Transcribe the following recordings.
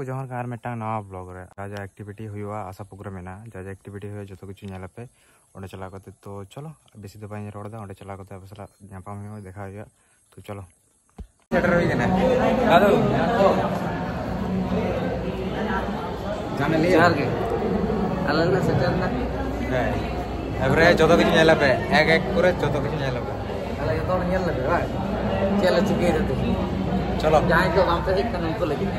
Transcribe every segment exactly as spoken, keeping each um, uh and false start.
ᱡᱚᱦᱟᱨ ᱜᱮ ᱟᱨ ᱢᱤᱫᱴᱟᱝ ᱱᱟᱣᱟ ᱵᱞᱚᱜ ᱨᱮ᱾ ᱡᱟ ᱡᱟ ᱮᱠᱴᱤᱵᱷᱤᱴᱤ ᱦᱩᱭᱩᱜᱼᱟ, ᱟᱥᱟ ᱯᱨᱳᱜᱨᱟᱢ ᱢᱮᱱᱟᱜᱼᱟ, ᱡᱟ ᱡᱟ ᱮᱠᱴᱤᱵᱷᱤᱴᱤ ᱦᱩᱭᱩᱜᱼᱟ, ᱡᱚᱛᱚ ᱠᱤᱪᱷᱩ ᱧᱮᱞ ᱟᱯᱮ ᱚᱸᱰᱮ ᱪᱟᱞᱟᱣ ᱠᱟᱛᱮ᱾ ᱛᱚ ᱪᱚᱞᱚ, ᱵᱮᱥᱤ ᱫᱚ ᱵᱟᱹᱧ ᱨᱚᱲ ᱮᱫᱟ, ᱚᱸᱰᱮ ᱪᱟᱞᱟᱣ ᱠᱟᱛᱮ ᱟᱯᱮ ᱥᱟᱞᱟᱜ ᱧᱟᱯᱟᱢ ᱦᱩᱭᱩᱜᱼᱟ, ᱫᱮᱠᱷᱟ ᱦᱩᱭᱩᱜᱼᱟ᱾ ᱛᱚ ᱪᱚᱞᱚ᱾ ᱥᱮᱴᱮᱨ ᱦᱩᱭ ᱠᱟᱱᱟ᱾ ᱫᱟᱫᱩ᱾ ᱡᱚᱦᱟᱨ ᱜᱮ᱾ ᱟᱞᱮ ᱞᱮ ᱥᱮᱴᱮᱨ ᱮᱱᱟ᱾ ᱦᱮᱸ᱾ ᱮᱵᱟᱨᱮ ᱡᱚᱛᱚ ᱠᱤᱪᱷᱩ ᱧᱮᱞ ᱟᱯᱮ, ᱮᱠ ᱮᱠ ᱠᱚᱨᱮ ᱡᱚᱛᱚ ᱠᱤᱪᱷᱩ ᱧᱮᱞ ᱟᱯᱮ᱾ ᱟᱞᱮ ᱡᱚᱛᱚ ᱦᱚᱲ ᱧᱮᱞ ᱞᱟᱹᱜᱤᱫ ᱵᱟᱝ? ᱪᱮᱫ ᱞᱮ ᱪᱤᱠᱟᱹᱭᱮᱫᱟ ᱛᱮᱦᱮᱧ? ᱪᱚᱞᱚ᱾ ᱡᱟᱦᱟᱸᱭ ᱠᱚ ᱵᱟᱝ ᱯᱮ ᱦᱮᱡ ᱠᱟᱱᱟ ᱩᱱᱠᱩ ᱞᱟᱹᱜᱤᱫ᱾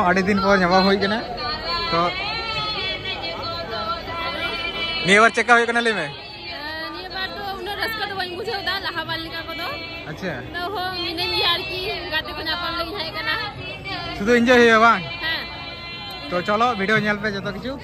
ᱟᱹᱰᱤ ᱫᱤᱱ ᱯᱚᱨ ᱧᱟᱯᱟᱢ ᱦᱩᱭ ᱠᱟᱱᱟ᱾ ᱛᱚ ᱱᱤᱭᱟᱹ ᱵᱟᱨ ᱪᱮᱫᱠᱟ ᱦᱩᱭᱩᱜ ᱠᱟᱱᱟ ᱞᱟᱹᱭ ᱢᱮ? ᱱᱤᱭᱟᱹ ᱵᱟᱨ ᱫᱚ ᱩᱱᱟᱹᱜ ᱨᱟᱹᱥᱠᱟᱹ ᱫᱚ ᱵᱟᱹᱧ ᱵᱩᱡᱷᱟᱹᱣ ᱮᱫᱟ ᱞᱟᱦᱟ ᱵᱟᱨ ᱞᱮᱠᱟ ᱠᱚᱫᱚ᱾ ᱟᱪᱪᱷᱟ᱾ ᱛᱚ ᱦᱚᱸ ᱢᱤᱱᱟᱹᱧ ᱜᱮᱭᱟ ᱟᱨᱠᱤ, ᱜᱟᱛᱮ ᱠᱚ ᱧᱟᱯᱟᱢ ᱞᱟᱹᱜᱤᱫ ᱦᱮᱡ ᱠᱟᱱᱟ᱾ ᱥᱩᱫᱷᱩ ᱤᱱᱡᱚᱭ ᱦᱩᱭᱩᱜᱼᱟ ᱵᱟᱝ? ᱦᱮᱸ᱾ ᱛᱚ ᱪᱚᱞᱚ ᱵᱷᱤᱰᱤᱭᱳ ᱧᱮᱞ ᱯᱮ ᱡᱚᱛᱚ ᱠᱤᱪᱷᱩ᱾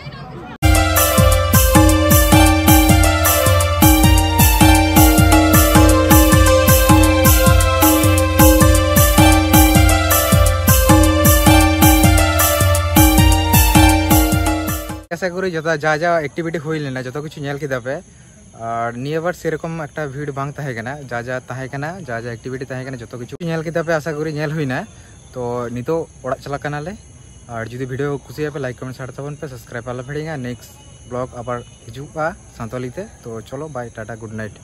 ᱟᱥᱟ ᱠᱚᱨᱤ ᱡᱚᱛᱚ ᱡᱟ ᱡᱟ ᱮᱠᱴᱤᱵᱷᱤᱴᱤ ᱦᱩᱭ ᱞᱮᱱᱟ ᱡᱚᱛᱚ ᱠᱤᱪᱷᱩ ᱧᱮᱞ ᱠᱮᱫᱟ ᱯᱮ᱾ ᱟᱨ ᱱᱤᱭᱟᱹ ᱵᱟᱨ ᱥᱮᱨᱚᱠᱚᱢ ᱮᱠᱴᱟ ᱵᱷᱤᱲ ᱵᱟᱝ ᱛᱟᱦᱮᱸ ᱠᱟᱱᱟ, ᱡᱟ ᱡᱟ ᱛᱟᱦᱮᱸ ᱠᱟᱱᱟ, ᱡᱟ ᱡᱟ ᱮᱠᱴᱤᱵᱷᱤᱴᱤ ᱛᱟᱦᱮᱸ ᱠᱟᱱᱟ ᱡᱚᱛᱚ ᱠᱤᱪᱷᱩ ᱧᱮᱞ ᱠᱮᱫᱟ ᱯᱮ, ᱟᱥᱟ ᱠᱚᱨᱤ ᱧᱮᱞ ᱦᱩᱭᱱᱟ᱾ ᱛᱚ ᱱᱤᱛᱚᱜ ᱚᱲᱟᱜ ᱪᱟᱞᱟᱜ ᱠᱟᱱᱟᱞᱮ᱾ ᱟᱨ ᱡᱩᱫᱤ ᱵᱷᱤᱰᱤᱭᱳ ᱠᱩᱥᱤᱭᱟᱜ ᱯᱮ ᱞᱟᱭᱤᱠ ᱠᱚᱢᱮᱱᱴ ᱥᱮᱭᱟᱨ ᱛᱟᱵᱚᱱ ᱯᱮ, ᱥᱟᱵᱥᱠᱨᱟᱭᱤᱵ ᱟᱞᱚ ᱯᱮ ᱦᱤᱲᱤᱧᱟ᱾ ᱱᱮᱠᱥᱴ ᱵᱞᱚᱜ ᱟᱵᱟᱨ ᱦᱤᱡᱩᱜᱼᱟ ᱥᱟᱱᱛᱟᱞᱤ ᱛᱮ᱾ ᱛᱚ ᱪᱚᱞᱚ ᱵᱟᱭ, ᱴᱟᱴᱟ, ᱜᱩᱰ ᱱᱟᱭᱤᱴ᱾